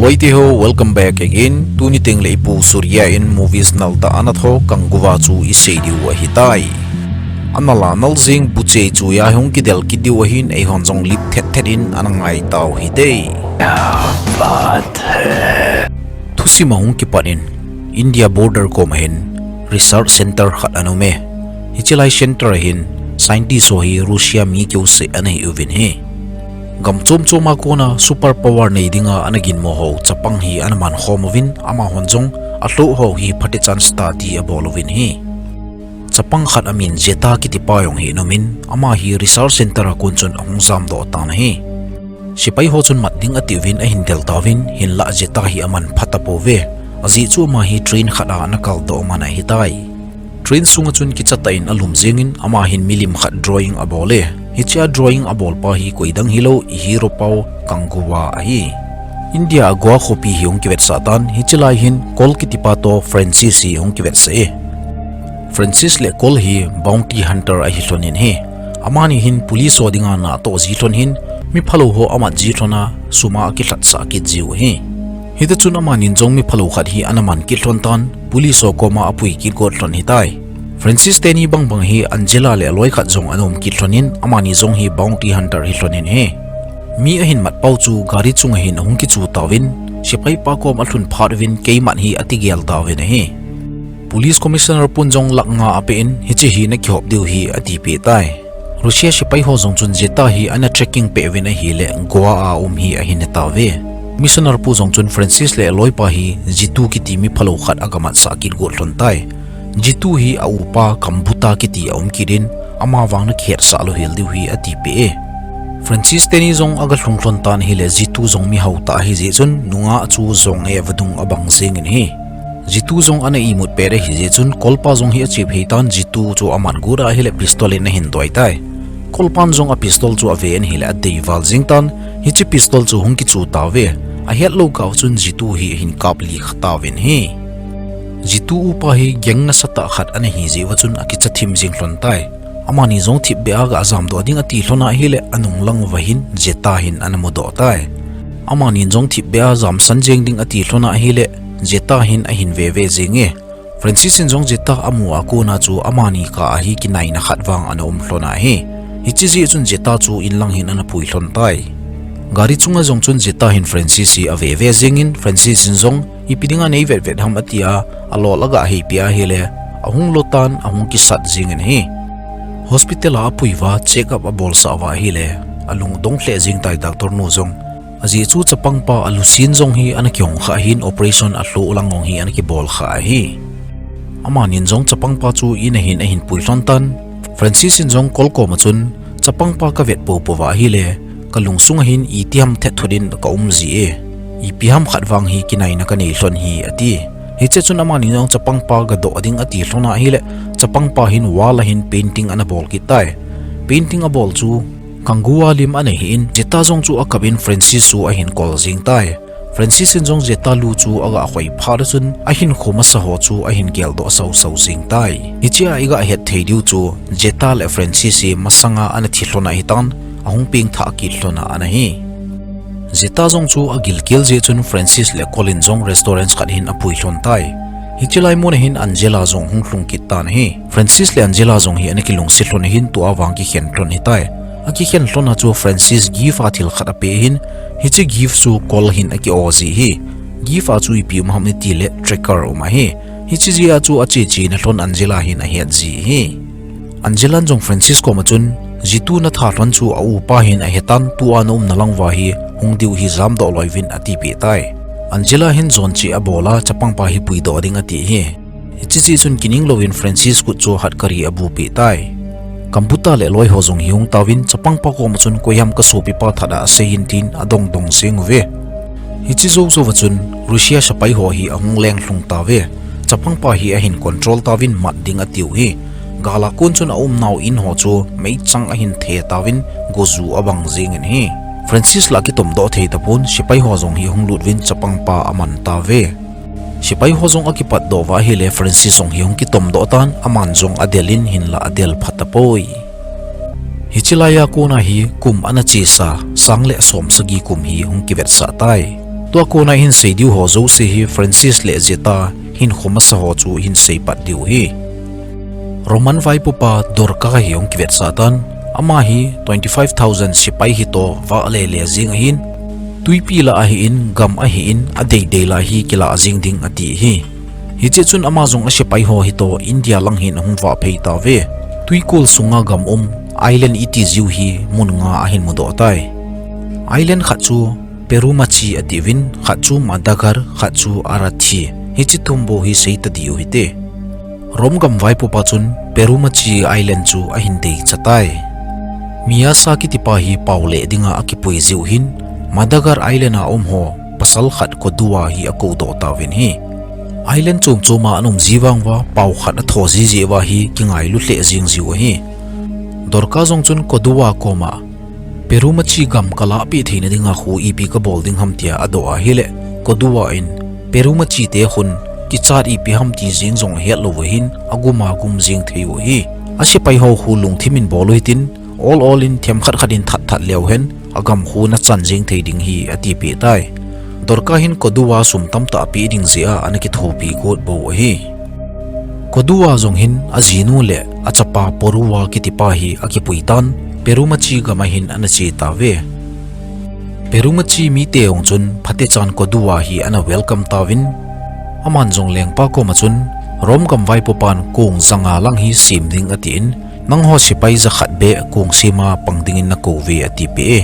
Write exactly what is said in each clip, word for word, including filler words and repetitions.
Oi te ho, welcome back again. Tuni teng le ipu Surya in movies nal tah ana tho Ganguva chu isei diu ahitai. Anal a nal jing buche chu ya hung kidel kit diu ahin, eihon jong lip thet thet in ana ngai tau hite. Thusim a hung kipat in, India border kom a hin research center khat ana um e. Hiche lai center a hin scientist ho hi Russia mi keuseh ana hi uvin ahi. Gam chom chom a kona super power nei dinga ana ginmo ho chapang hi ana man khom uvin, amahon jong alhoh ho hi phatecha study abol uvin ahi. Chapang khat amin Zeta kiti pa jong hi ana um in, ama hi research center a kon chun ahung jamdoh tan ahi. Sepai ho chun mat ding ati uvin ahin del tauvin, hinlah Zeta hi aman pha tapouve. Ajeh chu ama hi train khat a ana kaldoh man ahitai. Train sunga chun kicha tah in alum jeng in, ama hin milim khat drawing abol e. Hiche a drawing abol pa hi koidang hilou, i hero pau Ganguva ahi. India a Goa khopi hi hung kivetsah tan, hiche lai hin Cole kiti pa toh Francis hi hung kivetsah e. Francis le Cole hi bounty hunter ahi lhon in ahi. Amani hin police ho dinga natoh ji lhon in, mi phalou ho amat ji lhon a, sum a akilhatsah kit jiu ahi. Hiti chun amanin jong mi phalou khat hi ana man kit lhon tan, police ho koma apui kit got lhon ahitai. Francis teni bang bang hi Angela le aloi khat jong ana um kit lhon in, amani jong hi bounty hunter hi lhon in ahi. Mi ahin mat pau chu gari chunga hin ahung kichu tauvin, sepai pa kom alhun phat uvin keimat hi ati gel tauvin ahi. Police commissioner pun jong lakh nga ape in, hiche hi na kihop diu ahi atipeh tai. Russia sepai ho jong chun Zeta hi ana tracking peh uvin ahile Goa a um hi ahin he tauve. Commissioner pu jong chun Francis le aloi pa hi Jitu kiti mi phalou khat aga matsah kit got lhon tai. Jitu hi a upa Kambuta kiti a um kit in, ama vang na kihetsah lou hel diu ahi atipeh e. Francis teni jong aga lhung lhon tan ahile Jitu jong mi hao tah ahi jeh chun nungah chu jong e vadung abang jeng in ahi. Jitu jong ana imut pet ahi jeh chun Cole pa jong hi ache phei tan, Jitu chu amat got a ahile pistol in ahin doi tai. Cole pan jong a pistol chu ave in ahile adei val jeng tan, hiche pistol chu hung kichu tauve. Ahet lou kah chun Jitu hi ahin kap likha tauvin ahi. Jitu upa hi gang nasatah khat ana hi jeh uva chun akicha thim jeng lhon tai. Amani jong thipbeh a ga jamdoh ding ati lhon a ahile anung lang uva hin Zeta hin ana mudoh tai. Amanin jong thipbeh a jamsan jeng ding ati lhon a ahile Zeta hin ahin veve jeng e. Francis in jong Zeta amu a kona chu amani kah a hi kinaina khat vang ana um lhon ahi. Hiche jeh chun Zeta chu in lang hin ana pui lhon tai. Gari chunga jong chun Zeta hin Francis hi aveve jeng in, Francis in jong ipi dinga nei vet vet ham atia, alol aga heipeh a ahile ahung lo tan ahung kisat jeng in ahi. Hospital a apui uva check up abolsah uva ahile alungdong lheh jeng tai doctor nu jong. Ajeh chu chapang pa alusin jong hi ana kihong kha ahin, operation alhoh lang jong hi ana kibol kha ahi. Amanin jong chapang pa chu in a hin ahin pui lhon tan. Francis in jong Cole koma chun, chapang pa kavet poupou va ahile, kalungsunga hin itiham thet thut in ka um ji e. Ipi ham khat vang hi kinaina kanei lhon ahi ati. Hiche chun amanin jong chapang pa gadoh ding ati lhon a ahile, chapang pa hin wall a hin painting ana bol kit tai. Painting abol chu Ganguva lim ana hi in, Zeta jong chu akap in Francis chu ahin call jeng tai. Francis in jong Zeta lu chu aga khoi phat a chun, ahinkho masa ho chu ahin geldoh sau sau jeng tai. Hichea iga het thei diu chu, Zeta le Francis hi masanga ana thi lhon ahitan, ahung pengthah kit lhon a ana hi. Zeta jong chu agilkel jeh chun Francis le Cole in jong restaurant khat hin apui lhon tai. Hiche lai mun a hin Angela jong hung lhung kit tan ahi. Francis le Angela jong hi ana kilungset lhon ahin, tua vang kikhen lhon ahitai. Akikhen lhon a chu Francis gift a thil khat ape ahin, hiche gift chu Cole hin aki-o ji ahi. Gift a chu ipi um ham itile tracker um ahi. Hiche jeh a chu ache chena lhon Angela hin ahet ji ahi. Angela in jong Francis koma chun, Jitu natha lhon chu a upa hin ahetan, tua na umna lang uva hi hung diu hi jamdoh loi uvin atipeh tai. Angela hin jon cheh abol a, chapang pa hi puidoh ding ati ahi. Hiche jeh chun kining louvin Francis khut chu hatkari abu peh tai. Kambuta le aloi ho jong hi hung tauvin, chapang pa koma chun koiham kasopi pa that a asei in tin adong dong jeng uve. Hiche jou jou a chun Russia sepai ho hi ahung leng lhung tauve. Chapang pa hi ahin control tauvin mat ding atiu ahi. Gal a kon chun aumnau in ho chu meichang ahin the tauvin goju abang jeng in ahi. Francis la akitomdoh thei tapon, sepai ho jong hi hung lut uvin chapang pa aman tauve. Sepai ho jong akipatdoh uva ahile Francis jong hi hung kitomdoh tan, aman jong adel in hinla adel pha tapoi. Hiche lai a kon a hi kum ana chesa, sang le som sagi kum hi hung kivetsah tai. Tua kona hin sei diu ho jouse hi Francis le Zeta hin khomasa ho chu hin sei pat diu hi. Roman vaipopa Dorka hi hung kivetsah tan, ama hi twenty five thousand sepai hi toh vah lele jing ahin, tuipi lah ahin, gam ahin, adeidei lah hi kilah jing ding ati hi. Hiche chun ama jong asepai ho hi toh India lang hin ahung vah phei tauve. Tuikol sunga gam um, island iti jiu hi mun nga ahin mudoh tai. Island khat chu Perumachi atiuvin, khat chu Madagar, khat chu Arathi. Hiche thum bou hi sei tadiu hite. Rome gam vaipopa chun Perumachi Island chu ahin deicha tai. Miyasa kitipa hi pao leh dinga akipui jiu hin, Madagar Island a um ho pasal khat Kodua hi akoudoh tauvin hi. Island chom choma ana um ji vang uva, pao khat atho jiji uva hi kingailu lheh jing jiu ahi. Dorka jong chun Kodua koma, Perumachi gam kalahpeh theina dinga khu ipi kabol ding ham tia adoh ahile, Kodua in, Perumachi te khun kichat ipi ham ti jeng jong ahet lou uva hin, aguma gum jeng thei u ahi. Asepai ho khu lungthim in bol u hitin, ol ol in themkhat khat in that that leu hen, agam khu nachan jeng thei ding hi atipeh tai. Dorka hin Kodua sum tamtah apeh ding jeh a ana kithopi got bou ahi. Kodua jong hin ajinu le achapa Porua kitipa hi akipui tan, Perumachi gam a hin ana che tauve. Perumachi mite jong chun phatechan Kodua hi ana welcome tauvin, aman jong lengpa koma chun, Rome gam vaipopan kong janga lang hi sem ding atin, nangho sepai jakhat beh kong sema pang dingin nakouve atipeh e.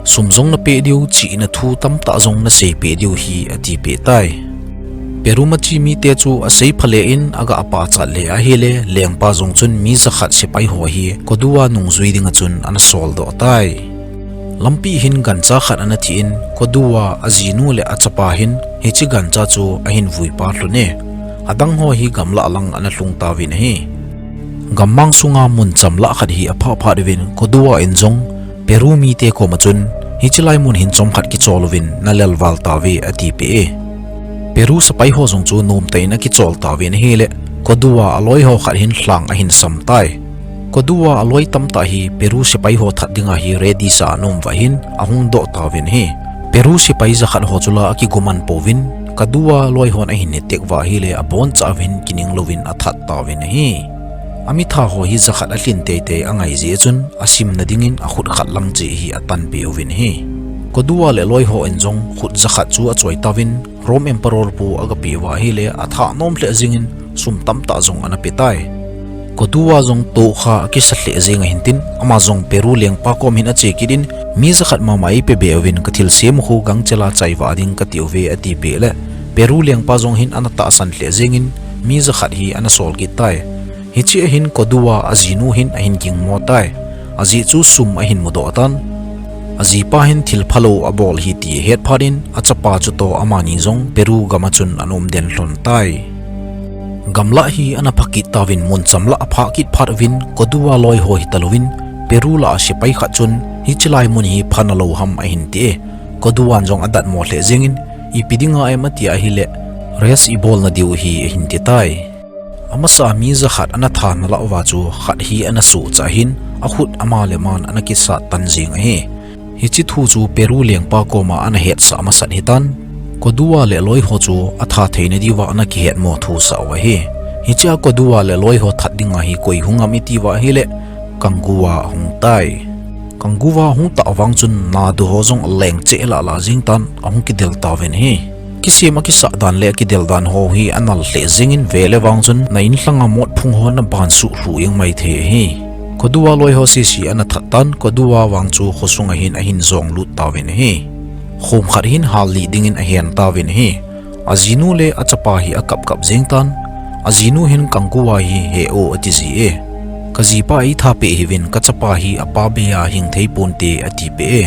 Sum jong napeh diu, chihna thu tamtah jong naseipeh diu hi atipeh tai. Perumachi mite chu asei phaleh in aga apachat le ahile, lengpa jong chun mi jakhat sepai ho hi Kodua nungjui dinga chun ana soldoh tai. Lampi hin gancha khat ana thi in, Kodua ajinu le achapa hin hiche gancha chu ahin vuipa lhun e. Adang ho hi gamlah lang ana lhung tauvin ahi. Gammang sunga mun chamlah khat hi aphah phat uvin, Kodua in jong Peru mite koma chun, hiche lai mun hin chomkhat kichol uvin nalel val tauve atipeh e. Peru sepai ho jong chu nomtah in akichol tauvin ahile, Kodua aloi ho khat hin lhang ahin sam tai. Kodua aloi tamtah hi Peru sepai ho that dinga hi ready sa ana um uva hin ahung doh tauvin ahi. Peru sepai jakhat ho chu la akiguman pouvin, Kodua loi hon ahin etek uva ahile, aboncha uvin kining louvin athat tauvin ahi. Amitha ho hi jakhat alhin teitei angai jeh chun, asimna dingin akhut khat lang cheh hi atanpeh uvin ahi. Kodua le loi ho in jong khut jakhat chu achoi tauvin, Rome Emperor pu agapeh uva ahile, athah nom lheh jengin, sum tamtah jong ana pe tai. Kodua jong tohkha akisa lheh jeng ahin tin, ama jong Peru lengpa kom hin ache kit in, mi jakhat mama eipe be uvin, kathilsem khu gangchela chaivah ding kati uve atipeh le, Peru lengpa jong hin ana tahsan lheh jengin, mi jakhat hi ana sol kit tai. Hiche a hin Kodua ajinu hin ahin gingmo tai. Ajeh chu sum ahin mudoh tan. Ajipa hin thil phalou abol ahi ti ahet phat in, achapa chutoh amani jong Peru gam a chun ana um den lhon tai. Gamlah hi ana phah kit tauvin, mun chamlah aphah kit phat uvin, Kodua loi ho hitalouvin, Peru lah a sepai khat chun, hiche lai mun hi phana lou ham ahin ti e. Koduan jong adatmo lheh jengin, ipi dinga em ati ahile, rest ibolna diu ahi ahin ti tai. Amasa mi jakhat ana tha nalah uva chu khat hi ana sohcha hin, akhut ama le aman ana kisat tan jeng ahi. Hiche thu chu Peru lengpa koma ana hetsah masat ahitan. Kodua le aloi ho chu atha theina diuva ana kihetmo thusah u ahi. Hichea Kodua le aloi ho that dinga hi koi hung am iti uva ahile, Kangua ahung tai. Kangua ahung tah vang chun nadu ho jong aleng cheh lah lah jeng tan, ahung kidel tauvin ahi. Kisem akisah dan le akidel dan ho hi anal lheh jengin, vele vang chun na inlhanga motphung ho ana bansuh lhuh jeng mai thei ahi. Kodua loi ho sese ana that tan, Kodua vang chu khosunga hin ahin jong lut tauvin ahi. Khom khat hin hallih dingin ahen tauvin ahi. Ajinu le achapa hi akap kap jeng tan. Ajinu hin Kangua hi he o ati ji e. Kajipa eitha peh hiuvin, kachapa hi apa beiya hing thei ponte atipeh e.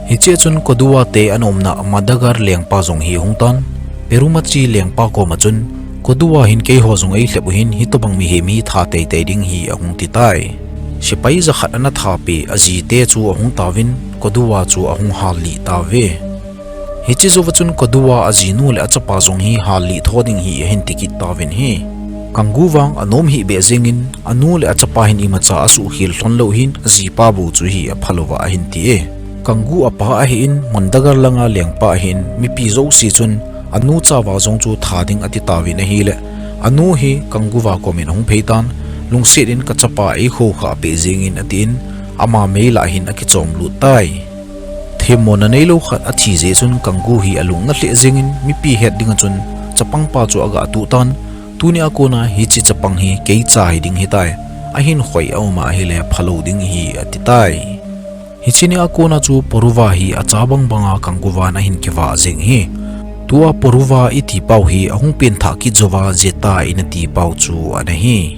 Hichea chun Kodua te ana umna Madagar lengpa jong hi ahung tan. Perumachi lengpa koma chun, Kodua hin keiho jong eilhep u hin, hitobang mihem hi tha teitei ding ahi ahung ti tai. Sepai jakhat ana thapeh ajite chu ahung tauvin, Kodua chu ahung hallih tauve. Hiche jouva chun Kodua ajinu le achapa jong hi hallih tho ding ahi ahin ti kit tauvin ahi. Kangua vang anom hih beh jengin, anu le achapa hin imacha asuhkhel lhon lou hin, ajipa bou chu hi aphalouva ahin ti e. Kanggu apa ahin, Mondagar langa lengpa ahin, mipi jouse chun anu chava jong chu tha ding ati tauvin ahile, anu hi Kanguva komin ahung phei tan, lungset in ka chapa eikhokhah peh jengin atin, ama mei lah hin akichom lut tai. Themmona neilou khat athi jeh chun Kangu hi alung na lheh jengin mipi het dinga chun chapangpa chu aga tuh tan, tunia kona hiche chapang hi kei cha hiding hitai, ahin khoi a um ahile phalou ding ahi ati tai. Hiche nia kona chu Poruva hi acha bang banga Kanguvan ahin kivah jeng ahi. Tua Poruva iti pau hi ahung pengthah kit jouva Zeta ina ti pau chu ana hi.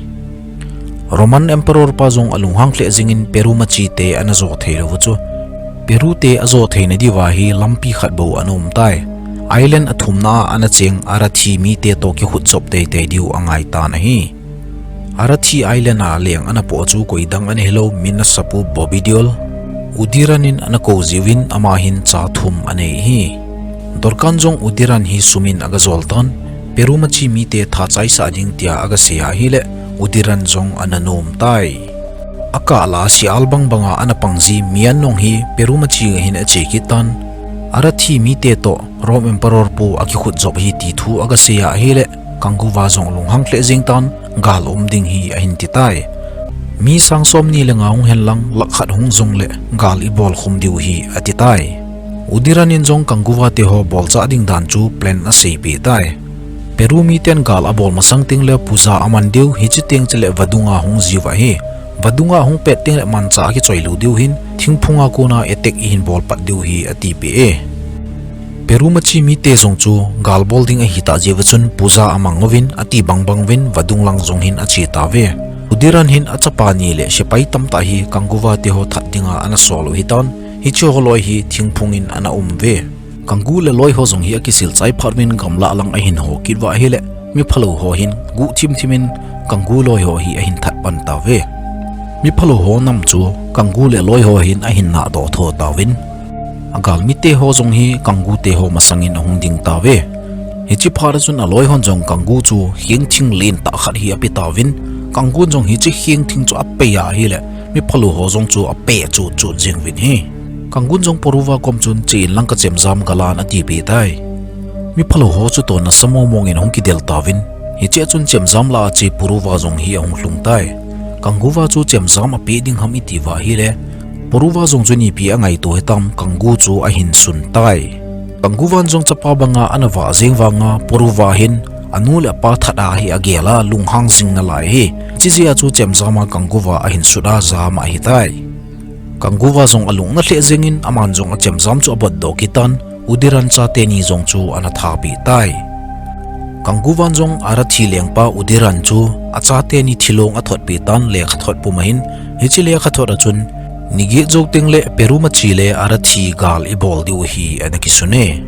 Roman Emperor pa jong alunghang lheh jengin Peru machi te ana jo thei lou chu. Peru te ajo theina diuva hi lampi khat bou ana um tai. Island athumna a ana cheng Arathi mite toh kikhut jop teitei diu angai tan ahi. Arathi Island a leng ana poh chu koidang ana hilou, Minasapu Bobidiol, Udiran in ana kou jiuvin ama hin cha thum anei ahi. Dorkan jong Udiran hi sumin aga jol tan, Peru machi mite tha chaisah ding tia aga sei ahile, Udiran jong ana nom tai. Akah lah a sial bang banga ana pang ji Mian Nong hi Peru machi a hin ache kit tan, Arathi mite toh Rome Emperor pu akikhut jop ahi ti thu aga sei ahile, Kanguva jong lunghang lheh jeng tan, gal um ding ahi ahin ti tai. Mi sang somni le nga hung hen lang, lakh khat hung jong le gal ibol khum diu ahi ati tai. Udiran in jong Kanguva te ho bolchah ding dan chu plan asei peh tai. Peru miten gal abol masang teng le puja aman diu, hiche teng chule vadung a hung jiu ahi. Vadung a hung pet teng le manchah akichoi lou diu ahin, thingphung a kona attack ihin bol pat diu ahi ati peh e. Peru machi mite jong chu gal bol ding ahi tah jeh uva chun puja amang uvin ati bang bang uvin vadung lang jong hin ache tauve. Udiran hin achapa ni le sepai tamtah hi Kanguva te ho that dinga ana sol u ahi tan, hiche ho loi hi thingphung in ana um uve. Kangu le loi ho jong hi akisil chai phat uvin gamlah lang ahin ho kit uva ahile, mi phalou ho hin guh thim thim in Kangu loi ho hi ahin that pan tauve. Mi phalou ho nam chu Kangu le loi ho hin ahin nahdoh tho tauvin, agalmi te ho jong hi Kangu te ho masang in ahung ding tauve. Hiche phat a chun aloi hon jong Kangu chu khengthing lentah khat hi ape tauvin, Kangun jong hiche khengthing chu apei ahile, mi phalou ho jong chu apeh chut chut jeng uvin ahi. Kangun jong Poruva kom chun, "Che in lang ka chemjam galan," ati peh tai. Mi phalou ho chu toh nasa mong mong in ahung kidel tauvin, hiche a chun chemjam lah a che Poruva jong hi ahung lhung tai. Kanguva chu chemjam apeh ding ham iti uva ahile, Poruva jong chu nipi angaito hitam, Kangu chu ahin sun tai. Kanguvan jong chapa banga ana vah jeng vanga Poruva hin anu le apa that a hi agel a lunghang jing nalai ahi. Hiche jeh a chu chemjam a Kanguva ahin sut a jam ahi tai. Kanguva jong alung na lheh jengin aman jong achemjam chu abotdoh kit tan, Udiran chate ni jong chu ana thapeh tai. Kanguvan jong Arathi lengpa Udiran chu achate ni thilong athot peh tan, lekhathot pum ahin, hiche lekhathot a chun, ni get jou teng le Peru machi le Arathi gal ibol diu ahi ana kisun e.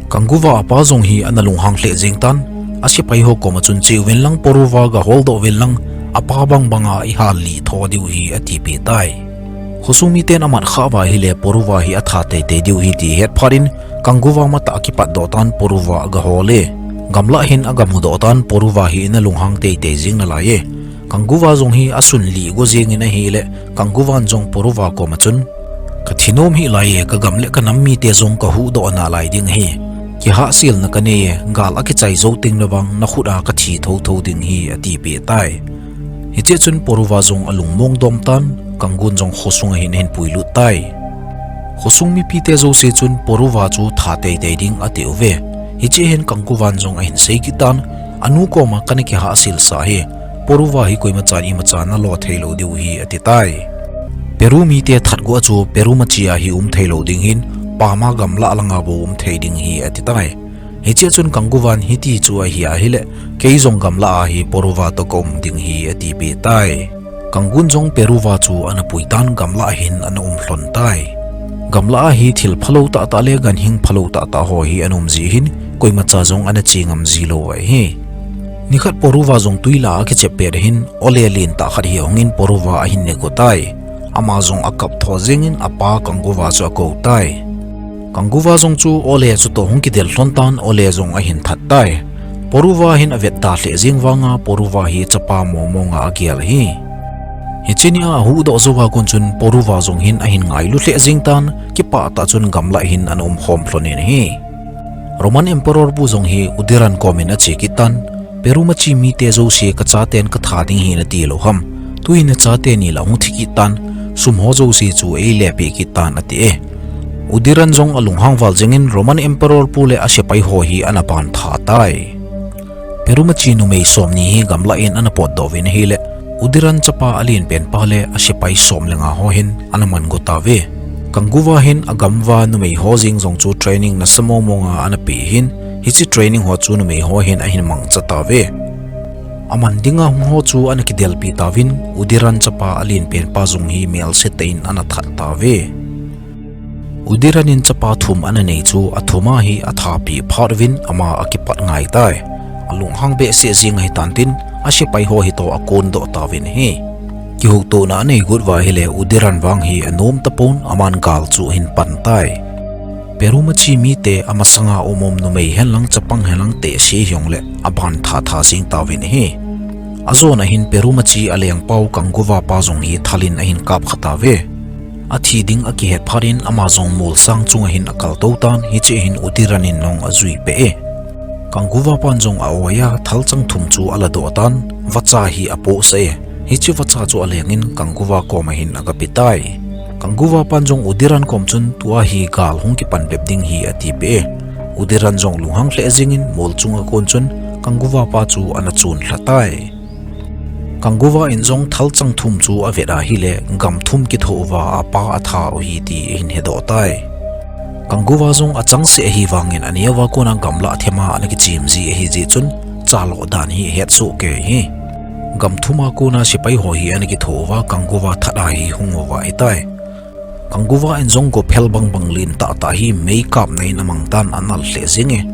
Kanguva apa jong hi ana lunghang lheh jeng tan, asepai ho kom a chun, "Che uvin lang, Poruva gahol doh uvin lang, apa bang banga ihal lih tho diu ahi," ati peh tai. Khosung miten amat khah uva ahile Poruva hi atha teitei diu ahi ti ahet phat in, Kanguva matah akipat doh tan Poruva agahol e. Gamlah hin agamu doh tan, Poruva hi ana lunghang teitei jeng nalai e. Kanguva jong hi asun lih go jengin ahile, Kanguvan jong Poruva kom a chun, "Ka thi nom hih lai e, ka gam le ka nam mite jong ka huhdoh nalai ding ahi. Kihahselna ka nei e, gal akichai jou teng le vang na khut a ka thi thotho ding ahi," ati peh tai. Hiche a chun Poruva jong alungmong dom tan, Kangun jong khosung a hin ahin puilut tai. Khosung mipite jouse chun Poruva chu tha teitei ding ati uve. Hiche hin Kanguvan jong ahin sei kit tan, anu kom a kana kihahsel sah ahi. Poruva hi koimachan imacha nalo thei lou diu ahi, ati tai. Peru mite that go a chu Peru machi a hi um thei lou ding ahin, pam a gamlah langa bou um thei ding ahi, ati tai. Hiche a chun Kanguvan hiti chu ahi ahile, kei jong gamlah a hi Poruva toh ka um ding ahi, ati peh tai. Kangun jong Poruva chu ana pui tan, gamlah a hin ana um lhon tai. Gamlah a hi thil phalou tahtah le ganhing phalou tahtah ho hi ana um ji ahin, koimacha jong ana che ngam ji lou ahi. Nikhat Poruva jong tui lah a akichep pet ahin, ole lentah khat hi ahungin Poruva ahin ne go tai. Ama jong akap tho jengin apa Kanguva chu akou tai. Kanguva jong chu ole chutoh hung kidel lhon tan, ole jong ahin that tai. Poruva hin avetda lheh jeng vanga Poruva hi chapa mong mong a agel ahi. Hiche nia ahuhdoh jouva kon chun Poruva jong hin ahin ngailu lheh jeng tan, kipah tah chun gamlah hin ana umkhom lhon in ahi. Roman Emperor pu jong hi Udiran komin ache kit tan, Perumachi mite jouse kachaten katha ding hi nati lou ham. Tuin nachate ni la hung thi kit tan, sum ho jouse chu eile peh kit tan ati e. Udiran jong alunghang val jengin Roman Emperor pu le asepai ho hi ana bantha tai. Perumachi numei somni hi gamlah in ana potdoh uvin ahile, Udiran chapa alen penpa le asepai som le nga ho hin ana man go tauve. Kanguva hin agam uva numei ho jeng jong chu training nasa mong monga ana pe in, hiche training ho chu numei ho hin ahin mangcha tauve. Aman dinga hung ho chu ana kidelpi tauvin, Udiran chapa alen penpa jong hi melse tah in ana that tauve. Udiran in chapa thum ana nei chu athum a hi athapi phat uvin ama akipat ngai tai. Alunghang behseh jeng ahitan tin, asepai ho hitoh akondoh tauvin ahi. Kihuhdohna anei got uva ahile Udiran vang hi anom tapon, aman gal chu ahin pan tai. Perumachi mite amasanga um um numei henlang chapang henlang tehse hijongle abantha tha jeng tauvin ahi. Ajona hin Perumachi alengpau Kanguva pa jong hi thalin ahin kap kha tauve. Athi ding akihet phat in ama jong molsang chunga hin akaltou tan, hiche hin Udiran in jong ajui peh e. Kanguva pan jong a-oi a thalchang thum chu aladoh tan, vacha hi apohsah e. Hiche vacha chu alengin Kanguva koma hin agape tai. Kanguva pan jong Udiran kom chun tua hi gal hung kipan bep ding hi atipeh e. Udiran jong lunghang lheh jengin mol chunga kon chun Kanguva pa chu ana chon lha tai. Kanguva in jong thalchang thum chu avet ahile gam thum kithoh uva apa atha u ahi ti ahin hedoh tai. Kanguva jong achangseh ahi vangin aneo a kona gamlah thema ana kichem ji ahi jeh chun chaloh dan hi ahet soh kei ahi. Gam thum a kona sepai ho hi ana kithoh uva Kanguva that a hi hung uva ahitai. Kanguva in jong gophel bangbang lentah tah hi meikapna in amang tan anal lheh jenge.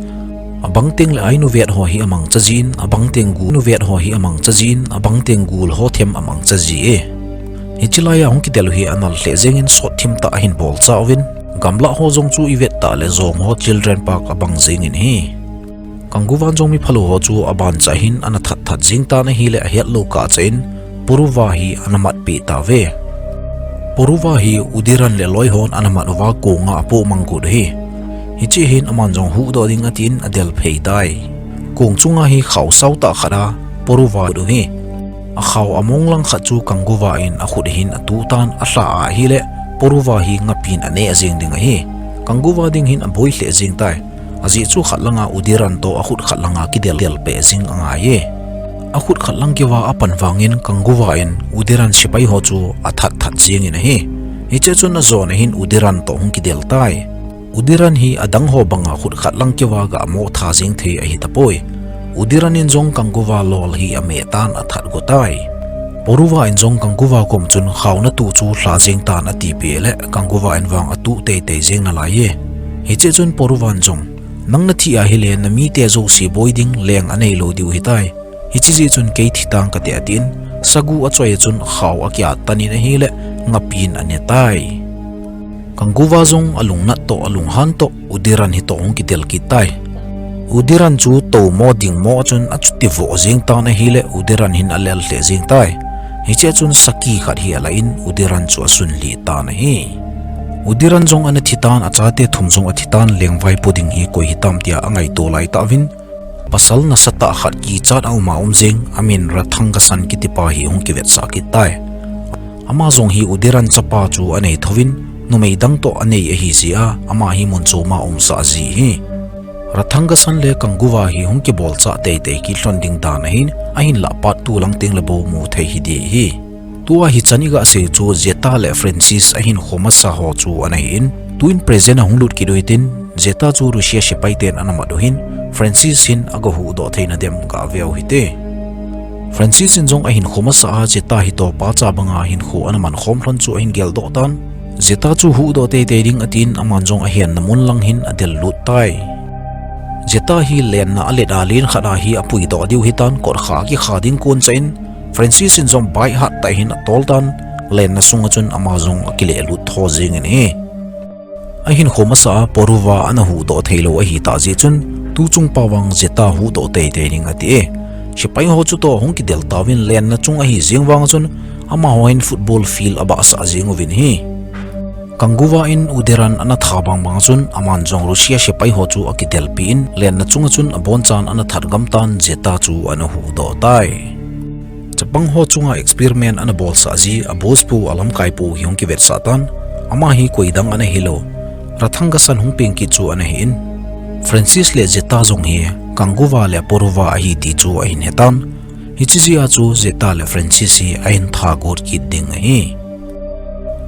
Abang tengle ainu vet ho hi amangcha jin, abang teng gul nu vet ho hi amangcha jin, abang teng gul ho them amangcha ji e. Hiche laiya hung kidel u hi anal lheh jengin sotthim tah ahin bolcha uvin, gamlah ho jong chu ivet tah le jong ho Children Park abang jengin ahi. Kanguvan jong miphalou ho chu abancha hin ana that that jeng tan ahile ahetlou kah chah in Poruva hi ana matpeh tauve. Poruva hi Udiran le loi hon ana mat uva konga apoh mang got u ahi. Hiche hin aman jong huhdoh ding atin adel phei tai. Kong chunga hi khao sao tah khat a Poruva got u ahi. Akhao among lang khat chu Kanguva in akhut hin atuh tan, alha ahile Poruva hi ngapin aneh jeng ding ahi. Kanguva ding hin aboi lheh jeng tai. Ajeh chu khat langa Udiran toh akhut khat langa kidel del peh jing angai e. Akhut khat lang keuva apan vangin Kanguva in Udiran sepai ho chu athat that jengin ahi. Hiche chun ajona hin Udiran toh hung kidel tai. Udiran hi adang ho banga khut khat lang keuva gah mo tha jeng thei ahi tapoi. Udiran in jong Kanguva lol hi ameh tan athat go tai. Poruva in jong Kanguva kom chun khaona tuh chu lha jeng tan atipeh le Kanguva in vang atuh teitei jeng nalai e. Hiche chun Poruvan jong, nang nathi ahile namite jouse boi ding leng anei lou diu ahitai. Hiche jeh chun kei thi tang kate atin, sagu achoi a chun khao akiat tan in ahile ngapin ane tai. Kanguva jong alungnat toh alunghan toh Udiran hitoh hung kidel kit tai. Udiran chu tou mo ding mo a chun achuti voh jeng tan ahile Udiran hin alel lheh jeng tai. Hiche a chun saki khat hi alah in Udiran chu asunlih tan ahi. Udiran jong ana thi tan, achate thum jong athi tan, lengvaipo ding hi koi hitam tia angaito lai tauvin, pasal nasatah khat kichat a uma um jeng, amin Rathangkasan kitipa hi hung kivetsah kit tai. Ama jong hi Udiran chapa chu anei thouvin, numei dang toh anei ahi jeh a, ama hi mun choma umsah ji ahi. Rathangkasan le Kanguva hi hung kibolchah teitei kit lhon ding dan ahin, ahinlah part two lang tengle bou mu thei hiding ahi. Tua hichan igah sei chu Zeta le Francis ahinkho masa ho chu ana hin, tuin present a hung lut kit u hitin, Zeta chu Russia sepai ten ana mat u hin, Francis hin aga huhdoh theina dem gah veu hite. Francis in jong ahinkho masa a Zeta hitoh pacha banga hinkho ana mankhom lhon chu ahin geldoh tan. Zeta chu huhdoh teitei ding atin aman jong ahenna mun lang hin adel lut tai. Zeta hi lenna alet a len khat a hi apuidoh diu hitan, kotkha akikha ding kon chah in Francis in jong bike hattah hin atol tan, lenna sunga chun ama jong akilehlut tho jengin ahi. Ahinkho masa a Poruva ana huhdoh theilou ahitah jeh chun, tuchung pao vang Zeta huhdoh teitei ding ati e. Sepai ho chu toh hung kidel tauvin lenna chung ahi jeng vang chun amaho hin football field abahsah jeng uvin ahi. Kanguva in Uderan ana tha bang bang chun aman jong Russia sepai ho chu akidelpi in lenna chunga chun abonchan ana that gam tan Zeta chu ana huhdoh tai. Chapang ho chunga experiment ana bolsah ji a boss pu alamkai pu hi hung kivetsah tan, ama hi koidang ana hilou, Rathanga san hung peng kit chu ana hin. Francis le Zeta jong hi Kanguva le Poruva ahi ti chu ahin hetan. Hiche jeh a chu Zeta le Francis hi ahin tha got kit ding ahi.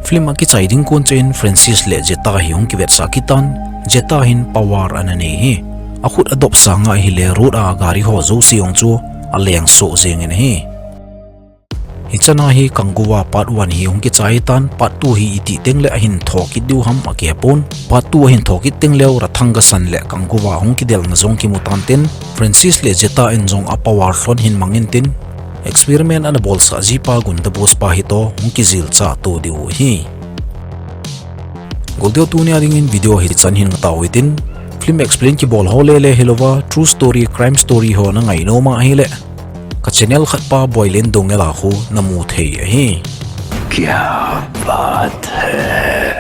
Film akichai ding kon chun Francis le Zeta hi hung kivetsah kit tan, Zeta hin power ana nei ahi. Akhut adop sanga ahile road a gari ho jouse jong chu aleng soh jengin ahi. Hichana hi Kanguva part one hi hung kichai tan, part two hi iti tengle ahin thokit diu ham akihepon. Part two ahin thokit tengleu Rathanga san le Kanguva hung kidelna jong kimu tan tin, Francis le Zeta in jong a power lhon hin mangin tin, experiment ana bolsah jipa gunda boss pa hi toh hung kijilchah to diu ahi. Goldeo, tunia dingin video hi chan hin tao hitin, film explain kibol ho lele hilouva, true story, crime story ho nangai nom ahile, ka channel khat pa Boilen Dongela khu namu thei ahi. Kya baat hai?